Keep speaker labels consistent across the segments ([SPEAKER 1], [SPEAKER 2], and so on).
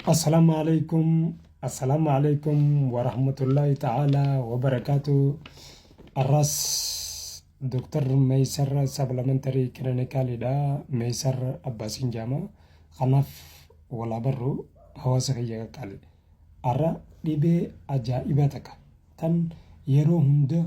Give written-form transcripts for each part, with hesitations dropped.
[SPEAKER 1] Assalaamu alaikum, Assalaamu alaikum warahmatullahi ta'ala wabarakaatu. Arraas Dr. Meeysar Supplementary Clinicalidha. Meeysar Abbaasiin jedhama. Kanaaf walaa barru hawaasa kiyya qaqqaali. Arra dhibee ajaa'ibaa takka tan yeroo hunda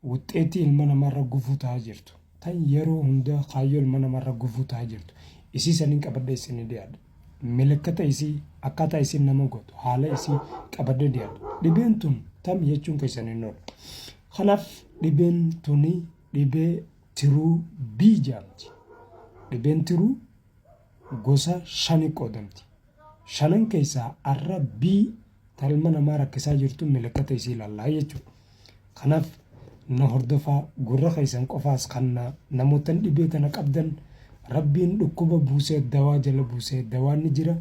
[SPEAKER 1] wuxxeetii ilma namaarra gufuu ta'aa jirtu, tan yeroo hunda kaayyoo ilma namaarra gufuu ta'aa jirtu, isii saniin qabadhee isinii dhiyaadha. Milikkata isii, akkaataa isiin nama gootu, haala isii qabadhee dhiyaadha. Dhibeen tun tami jechuun keessan hin oolu. Kanaaf dhibeen tuni dhibee tiruu B jedhamti. Dhibeen tiruu gosa shani qoodamti. Shanan keessaa arra B ta ilma namaa rakkisaa jirtu milikkata isii ilaallaa jechuudha. Kanaaf na hordofaa, gurra keessan qofaas kannaa. Namootan dhibee tana qabdan, Rabbiin dhukkuba buusee dawaa jala buusee dawaan ni jira.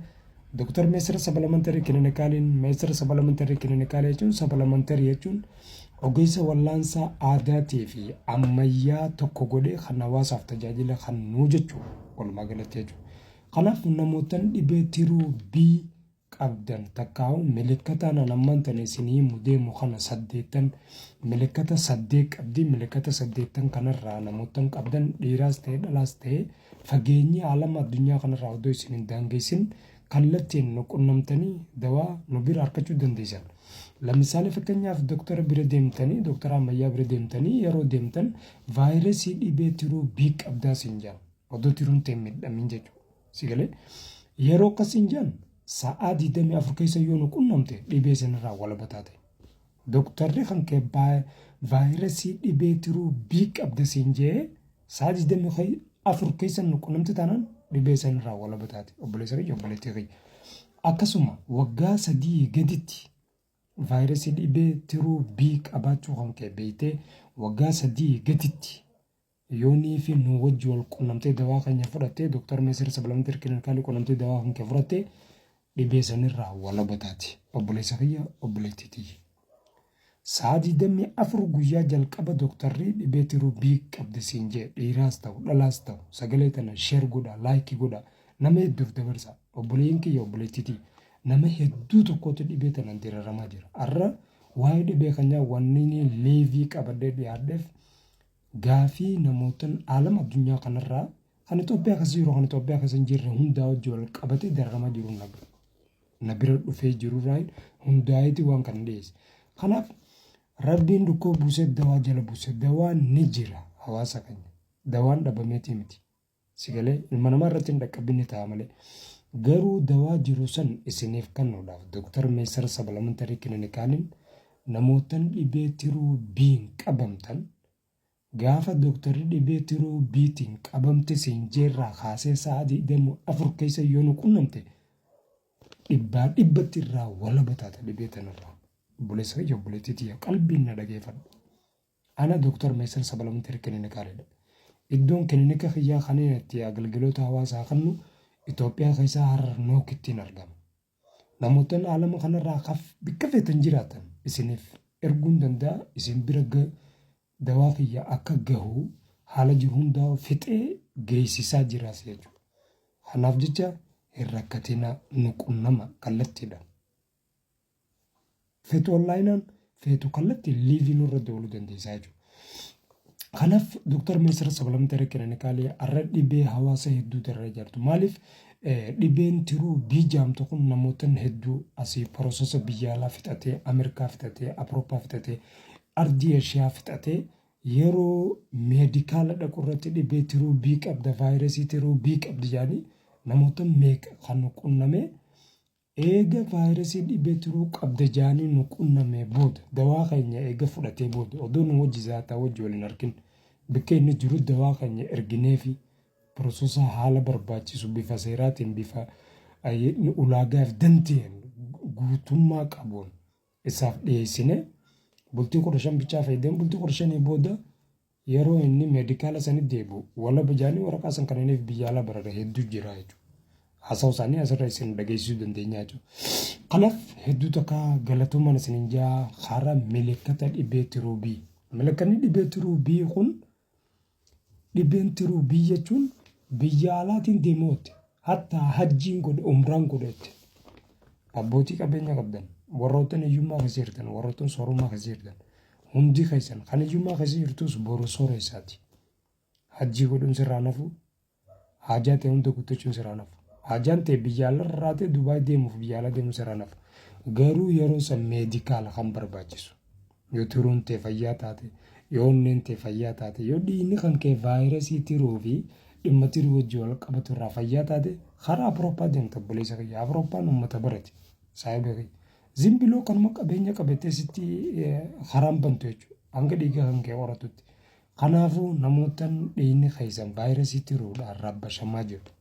[SPEAKER 1] Dr. Meesira Supplementary Clinicaliin, Meesira Supplementary Clinical jechuun, supplementary jechuun ogeessa wallaansaa aadaatii fi ammayyaa tokko godhee kan hawaasaaf tajaajila kennuu jechuudha, walumaa galatti jechuudha. Kanaaf namootan dhibee tiruu B qabdan, takkaa'u milikkataan an ammaan tana isinii himu deemu kana saddeettan, milikkata saddeet qabdi. Milikkata saddeettan kanarraa namootan qabdan, dhiiraas ta'e dhalaas ta'e, fageenyi alama addunyaa kanarraa odoo isin hin daangeessin kallattiin nu qunnamtanii dawaa nu bira argachuu dandeessan. Lamisaalee, fakkeenyaaf, doktora bira deemtanii, doktora ammayyaa bira deemtanii, yeroo deemtan vaayirasii dhibee tiruu B qabdaa siin jedhan, odoo tiruun ta'e miidhamin jechuudha. Si galee? Yeroo akkasiin jedhan sa'aa 24 keessa yoo nu qunnamte dhibee sanirraa walaba taate. Doktarri kan kee vaayirasii dhibee tiruu B qabda siin jee sa'aa 24 keessa nu qunnamte taanaan dhibee sanirraa walaba taate, obboleessa kiyya, obboleettii kiyya. Akkasuma waggaa 3 gaditti vaayirasii dhibee tiruu B qabaachuu kan kee beektee, waggaa 3 gaditti yoonii fi nu wajji wal qunnamtee dawaa keenya fudhattee, Dr. Meesir Supplementary Clinical qunnamtee dawaa kan kee fudhattee, dhibee sanirraa walaba taate, obboleessa kiyya, obboleettii tiyya. Sa'aa 24 guyyaa jalqaba doktarri dhibee tiruu B qabdi siin jee, dhiiraas ta'u dhalaas ta'u, sagalee tana share godhaa, like godhaa, nama hedduuf dabarsaa. Obboleeyyan kiyya, obboleettii tiyya, nama hedduu tokkotu dhibee tanaan diraramaa jira. Har'a waa'ee dhibee kanaa wanni inni live qabadhee dhiyaadheef gaafii namootan aalama addunyaa kanarraa kan Itoophiyaa keessa jiru, kan Itoophiyaa keessa hin jirre hundaa wajji wal qabatee dararamaa jiru na bira dhufee jirurraa hundaa'eeti waan kana dhiyeesse. Kanaaf Rabbiin dhukkuba buusee dawaa jala buuse, dawaan ni jira hawaasa keenya. Dawaan dhabameetii miti. Si galee? Ilma namaa irratti hin dhaqqabinni ta'a malee. Garuu dawaa jiru san isiniif kennuudhaaf Dr. Meesar Supplementary Clinicaliin namootan dhibee tiruu B'n qabamtan, gaafa dooktarri dhibee tiruu B'tiin qabamte siin jeerraa kaasee sa'a 24 keessa yoo nu qunnamte dhibbaa dhibbatti irraa walaba taata dhibee tanarraa. Obboleessa kiyya, obboleettii tiyya, qalbiin na dhageeffadhu. Ana Dr. Meesar Supplementary Clinicalidha. Iddoon kilinika kiyyaa kan inni itti agalgiloota hawaasaa kennu Itoophiyaa keessaa Harar Nookittiin argama. Namootni alama kanarraa kaf bikka feetan jiraatan isiniif erguun danda'a, isin bira dawaa kiyya akka gahu haala jiru hundaa fixee geessisaa jiraas jechuudha. Kanaaf jecha hin rakkatinaa, nu qunnama kallattiidhaan. Feetu onlineaan, feetu kallattiin live nurra dabaluu dandeessaa jechuudha. Kanaaf Dr. Meesar Supplementary Clinical har'a dhibee hawaasa hedduu dararee jirtu. Maaliif dhibeen tiruu B jaamtu kun namoota hedduu asii processa biyya alaa fixatee, Ameerikaa fixatee, Awurooppaa fixatee, ardii Eeshiyaa fixatee, yeroo medical dhaqu irratti dhibee tiruu B qabda, vaayirasii tiruu B qabdi jedhanii namoota meeqa kan qunnamee, eega vaayirasii dhibee tiruu qabda jaanii nu qunnamee booda, dawaa keenya eega fudhatee booda, odoo nu wajji zaataa wajji waliin argin, bakka inni jiru dawaa keenya erginee fi processa haala barbaachisu bifa seeraatiin, bifa ulaagaaf danda'een guutummaa qabuun isaaf dhiyeessine, bultii 15 bichaa fayyadamee, bultii 15 booda yeroo inni medical sanitti deebi'u walaba jaanii waraqaa san kanneenif biyya alaa barara hedduu jira jechuudha. Haasa'u isaanii asirra isin dhageessisuu dandeenya jechuudha. Kanaaf hedduu takka galatoomaan isinin jaa. Karaa milikkata dhibee tiruu B. Milikkanni dhibee tiruu B kun, dhibeen tiruu B jechuun biyya alaatiin deemuutti hatta hajjiin godhe, umraan godhetti. Abbootii qabeenya qabdan, warroottan hiyyummaa keessa jirtan, warroottan soorummaa keessa jirtan, hundi keessan kan hiyyummaa keessa jirtus boru sooreessaati. Hajjii godhuun sirraa nafu, haajaa ta'e hunda guuttachuun sirraa nafu. Haajaan ta'e biyya alarraa raatee Dubaay deemuuf biyya alaa deemuun sirraa nafu. Garuu yeroo san medical kan barbaachisu. Yoo tiruun ta'e fayyaa taate, yoo onneen ta'e fayyaa taate, yoo dhiigni kan kee vaayirasii tiruu fi dhimma tiruu wajjin wal qabatu irraa fayyaa taate, karaa Awurooppaa deemta obboleessa kiyya. Awurooppaan uummata barate. Saahiba kiyya. Zimbiloo kanuma qabeenya qabatee sitti karaan bantu jechuudha. Hanga dhiiga kan kee qoratutti. Kanaafuu namootan dhiigni keessan vaayirasii tiruudhaan rabbashamaa jiru.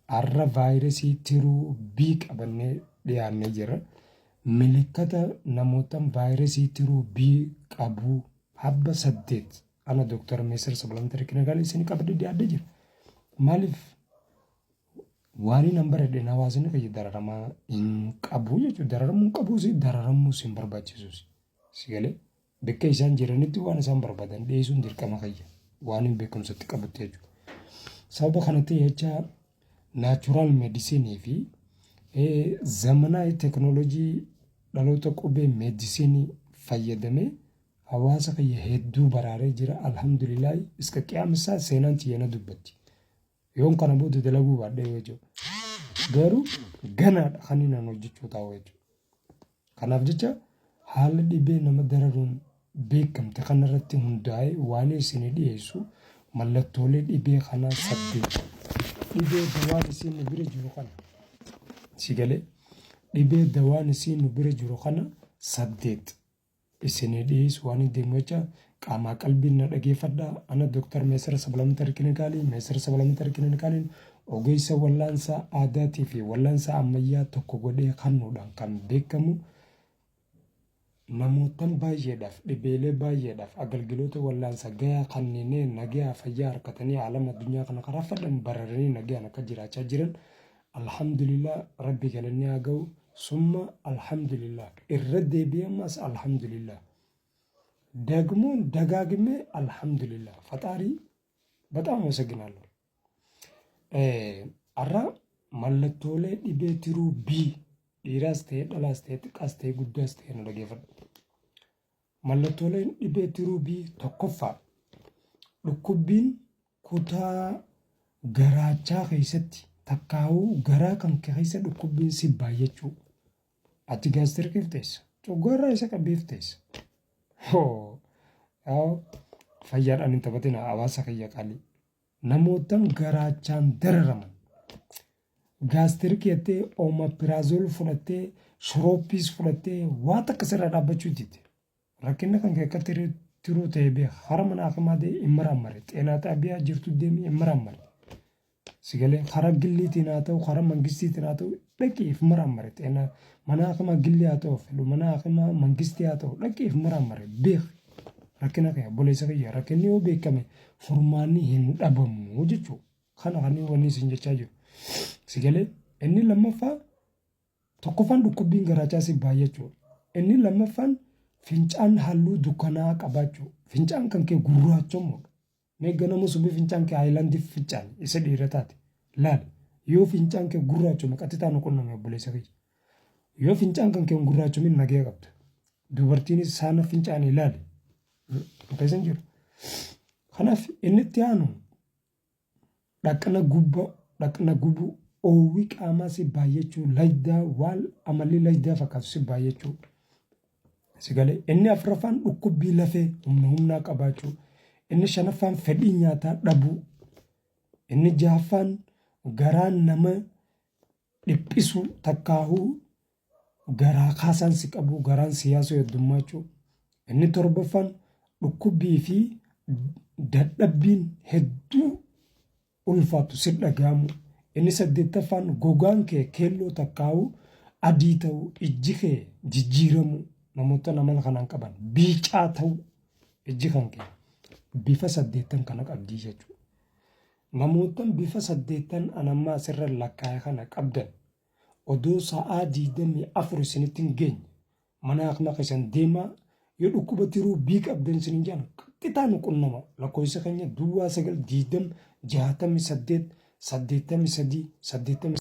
[SPEAKER 1] Har'a vaayirasii tiruu B qabannee dhiyaannee jirra. Milikkata namootan vaayirasii tiruu B qabu habba 8 ana Dr. Meesar Supplementary Clinical isin qabadhee dhiyaadhee jira. Maaliif waan hin baradheen hawaasni kiyya dararamaa hin qabu jechuudha. Dararamuu hin qabuus dararamuus hin barbaachisus. Si galee bakka isaan jiranitti waan isaan barbaadan dhiyeessuun dirqama kiyya. Waan hin beekumsatti qabutti jechuudha. Sababa kanatti jecha natural medicine fi zamanaa teknoolojii dhaloota qubee medicine fayyadamee hawaasa kiyya hedduu baraaree jira. Alhamdulillaahi iska qiyaamisaa seenaan tiyyana dubbatti. Yoon kana booda dalaguu baadhee yoo jiru. Garuu ganaadha kan inni hojjechuu taa'u jechuudha. Kanaaf jecha haala dhibee nama dararuun beekamte kanarratti hundaa'ee waan isin dhiyeessu mallattoolee dhibee kanaa 8. Dhibee dawaan isin nu bira jiru kana. Si galee dhibee dawaan isin nu bira jiru kana 8 isin dhiyeessu waan deemu jecha qaamaa qalbiin na dhageeffadhaa. Ana Dr. Meesar Supplementary Clinical, Meesar Supplementary Clinicaliin ogeessa wallaansaa aadaatii fi wallaansaa ammayyaa tokko godhee kennuudhaan kan beekamu, namootan baay'eedhaaf dhibeelee baay'eedhaaf agalgiloota wallaansa gahaa kanneen nagayaa fayyaa harkatanii alama addunyaa kana karaa fadhan bararanii nagayaan akka jiraachaa jiran, alhamdulillah, rabbi galanni haa ga'u. Summa alhamdulillah, irra deebi'amas alhamdulillah, ደግሞን ደጋግሜ አልሐምዱሊላህ፣ ፈጣሪ በጣም አመሰግናለሁ። Har'a mallattoolee dhibee tiruu B, dhiiraas ta'e dhalaas ta'e xiqqaas ta'e guddaas ta'e nu dhageeffadhu. Mallattooleen dhibee tiruu B tokkoffaa, dhukkubbiin kutaa garaachaa keessatti takkaa'uu garaa kan keessa dhukkubbiin si baay'achuu. Ati gastriciif teessa. Coggaarraa isa qabeef teessa. Hoo! Fayyaadhaan hin taphatina, hawaasa kiyya qaalii. Namootan garaachaan dararaman. Gastric jettee omeprazole fudhattee, shorooppiis fudhattee, waa takka sirraa dhaabbachuu didde. Rakkinni kan kee akka tiruu ta'e beeka. Hara mana hakimaa deemi hin marammare. Xeenaa xaabiyaa jirtu deemi hin marammare. Sigalee karaa gilliitiin haa ta'u, karaa mangistiitiin haa ta'u, dhaqiif marammare. Xeenaa mana hakimaa gillii haa ta'u fedhu, mana hakimaa mangistii haa ta'u, dhaqiif marammare beeka. Rakkina kee, obboleessa kiyya, rakkinni yoo beekame furmaanni hin dhabamu jechuudha. Kana kan wanni isin jechaa jiru. Sigalee inni lammaffaa, tokkoffaan dhukkubbiin garaachaa si baay'achuu. Inni lammaffaan fincaan halluu dukkanaa qabaachuu. Fincaan kan kee gurraachamuudha. Mee ganama subii fincaan kee haayilaandii fincaan isa dhiira taate laali. Yoo fincaan kee gurraachome qaxitaa nu qunname, obboleessa kiyya. Yoo fincaan kan kee hin gurraachomin nagaya qabda. Dubartiinis saana fincaanii ilaali. Keessa hin jiru. Kanaaf inni itti aanu dhaqna gubba, dhaqna gubuu, oowwi qaamaa si baay'achuu, laydaa waan amalli laydaa fakkaatu si baay'achuu. Si galee inni afuraffaan dhukkubbii lafee humna humnaa qabaachuu. Inni shanaffaan fedhii nyaataa dhabuu. Inni jahaffaan garaan nama dhiphisuu, takkaahuu garaa kaasaan si qabu, garaan siyaasuu heddummaachuu. Inni torbaffaan dhukkubbii fi dadhabbiin hedduu ulfaatu si dhaga'amu. Inni saddeettaffaan gogaan kee keelloo takkaa'uu adii ta'uu, ijji kee jijjiiramu, namoota amala kanaan qaban biicaa ta'uu, ijji kan kee bifa saddeettan kana qabdii jechuudha. Namoota bifa saddeettan anammaa asirra lakkaa'e kana qabdan odoo sa'aa 24 isinitti hin geenye mana hakimaa keessan deemaa. Yoo dhukkuba tiruu B qabdan isin hin jaan, qaxxitaa nu qunnama. Lakkoofsa keenya 09 20 68 83 80.